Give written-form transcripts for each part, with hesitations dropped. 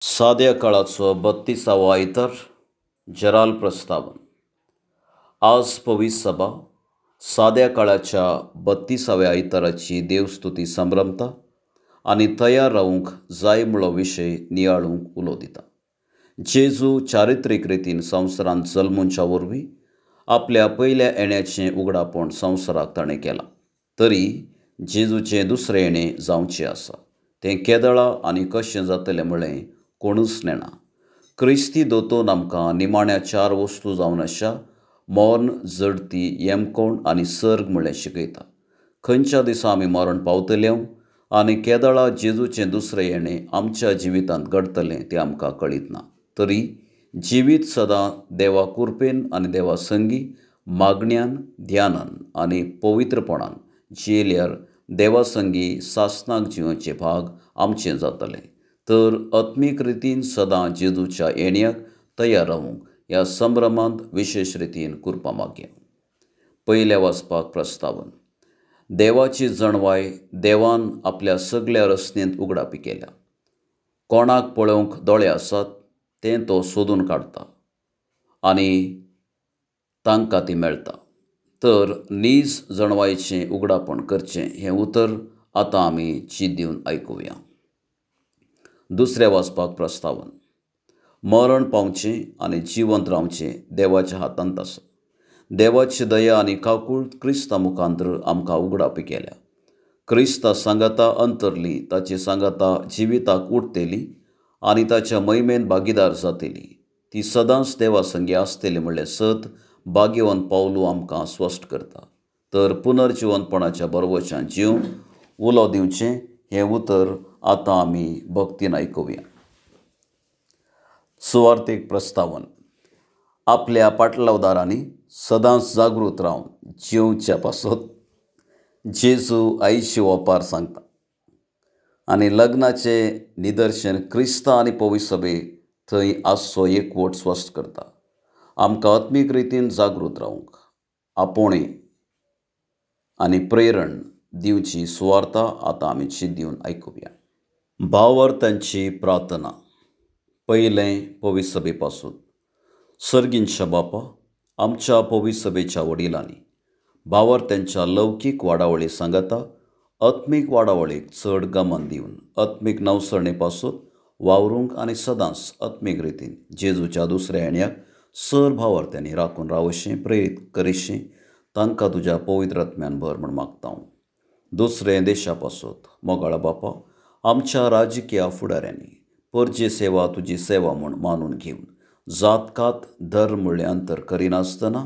साद्या काळाचो 32वो आयतार जराल प्रस्तावन. आज पवित्र सभा साद्या काळाच्या 32व्या आयताराची देवस्तुती संभ्रमता आनी तयार रावूंक जाय म्हळो विशय नियाळूंक उलो दिता. जेजू चारित्रीक रितीन संवसारांत जल्मुच्या वरवीं आपल्या पयल्या येण्याचें उगडापण संवसाराक ताणें केलां. तरी जेजूचें दुसरें येणें जावचें आसा. तें केदळा आनी कशें जातलें म्हळें कोणूच नेणा. क्रिस्ती दोतोन आमकां निमाण्या चार वस्तू जावन आशा मरण, जडती, येमकोण आनी सर्ग म्हळें शिकयता. खंयच्या दिसा आमी मरण पावतले आनी केदळा जेजूचें दुसरें येणें आमच्या जिवितांत घडतलें तें आमकां कळीत ना. तरी जिवीत सदां देवा कुरपेन आनी देवा संगी मागण्यान, ध्यानान आनी पवित्रपणान जियेल्यार देवा संगी सासनाक जिवनचे भाग आमचें जातलें. तर आत्मीक रितीन सदां जेजूच्या येण्याक तयार रावूंक ह्या संभ्रमांत विशेश रितीन कुरपा मागया. पयल्या वाचपाक प्रस्तावन. देवाची जणवाय देवान आपल्या सगल्या रचनेंत उगडापी केल्या. कोणाक पळोवंक दोळे आसात तें तो सोदून काडटा आनी तांकां ती मेळटा. तर नीज जणवायचें उगडापण करचें हें उतर आतां आमी चीत दिवन आयकुया. दुसऱ्या वाचपाक प्रस्तावन. मरण पावचें आनी जिवंत रावचें देवाच्या हातांत आसा. देवाची दया आनी काकूळ क्रिस्ता मुखांतर आमकां उगडापी केल्या. क्रिस्ता सांगाता अंतरली, ताची सांगाता जिविताक उठतली आनी ताच्या महिमेन भागीदार जातली. ती सदांच देवा संगी आसतली म्हणलें सत भाग्यवंत पावलू आमकां स्पश्ट करता. तर पुनर्जिवंतपणाच्या बरोवच्यान जीव उलो दिवचें हें उतर आतां आमी भक्तीन आयकुया. सुवार्थीक प्रस्तावन. आपल्या पाटलावदारांनी सदांच जागृत रावन जिवच्या पासत जेजू आईची ओपार सांगता आनी लग्नाचें निदर्शन क्रिस्ता आनी पवित्र सभे थंय आसचो एकवट स्पश्ट करता. आमकां आत्मीक रितीन जागृत रावंक आपोवणें आनी प्रेरण दिवची सुवार्ता आतां आमी चीत दिवन आयकुया. भावार्थांची प्रार्थना. पयलें पवित्र सभे पासून. सर्गींच्या बापा, आमच्या पवित्र सभेच्या वडिलांनी भावार्थ्यांच्या लौकीक वाडावळी सांगाता आत्मीक वाडावळीक चड गमन दिवन आत्मीक नवसरणे पासून वावरूंक आनी सदांच आत्मीक रितीन जेजूच्या दुसऱ्या येण्याक सर भावार्थ्यांनी राखून रावशें प्रेरीत करिशें तांकां तुज्या पवित्र आत्म्यान भर म्हूण मागता. दुसरें देशा पासत. मोगाळा बापा, आमच्या राजकीय फुडाऱ्यांनी परजे सेवा तुजी सेवा म्हूण मानून घेवन जातकात धर्म म्हणलें अंतर करिनासतना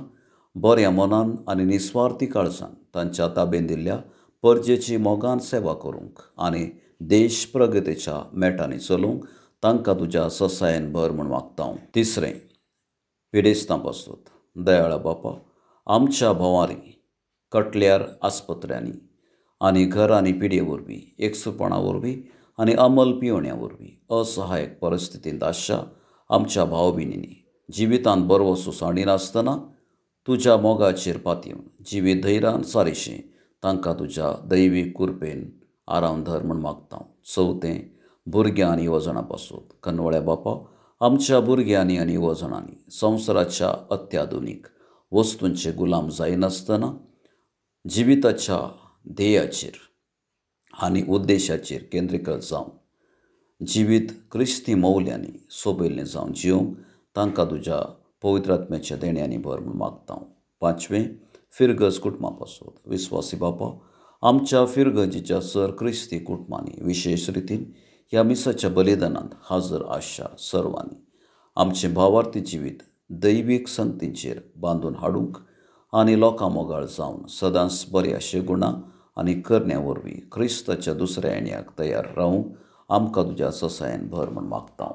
बऱ्या मनान आनी निस्वार्थी काळजान तांच्या ताबेन दिल्ल्या परजेची मोगान सेवा करूंक आनी देश प्रगतीच्या मेटांनी चलोवंक तांकां तुज्या ससायन भर म्हूण मागता. तिसरें पिडेस्तां पासत. दयाळा बापा, आमच्या भोंवारी कटल्यार आस्पत्र्यांनी आनी घरांनी पिडये वरवीं, एकसुपणा वरवीं आनी अमल पिवण्या वरवीं असहायक परिस्थितींत आसच्या आमच्या भाव भयणींनी जिवितांत बरवसो सांडिनासतना तुज्या मोगाचेर पातयेवन जिवीत धैर्यान सारिशें तांकां तुज्या दैवीक कुरपेन आराम धर म्हूण मागता. चवथें भुरग्यां आनी युवजणां पासत. कनवळ्या बापा, आमच्या भुरग्यांनी आनी युवजणांनी संवसाराच्या अत्याधुनीक वस्तूंचे गुलाम जायनासतना जिविताच्या ध्येयाचेर आनी उद्देशाचेर केंद्रीकृत जावन जिवीत क्रिस्ती मौल्यांनी सोबयल्लें जावन जिवंक तांकां तुज्या पवित्र आत्म्याच्या देण्यांनी भर म्हूण मागता. पांचवें फिरगज कुटुंबा पासत. विस्वासी बापा, आमच्या फिरगजीच्या सर क्रिस्ती कुटुंबांनी विशेश रितीन ह्या मिसाच्या बलिदानांत हाजर आसच्या सर्वांनी आमचें भावार्थी जिवीत दैवीक संगतींचेर बांदून हाडूंक आनी लोकां मोगाळ जावन सदांच बऱ्या शेगुणां आनी करण्या वरवीं क्रिस्ताच्या दुसऱ्या येण्याक तयार रावूंक आमकां तुज्या ससायन भर म्हूण मागता.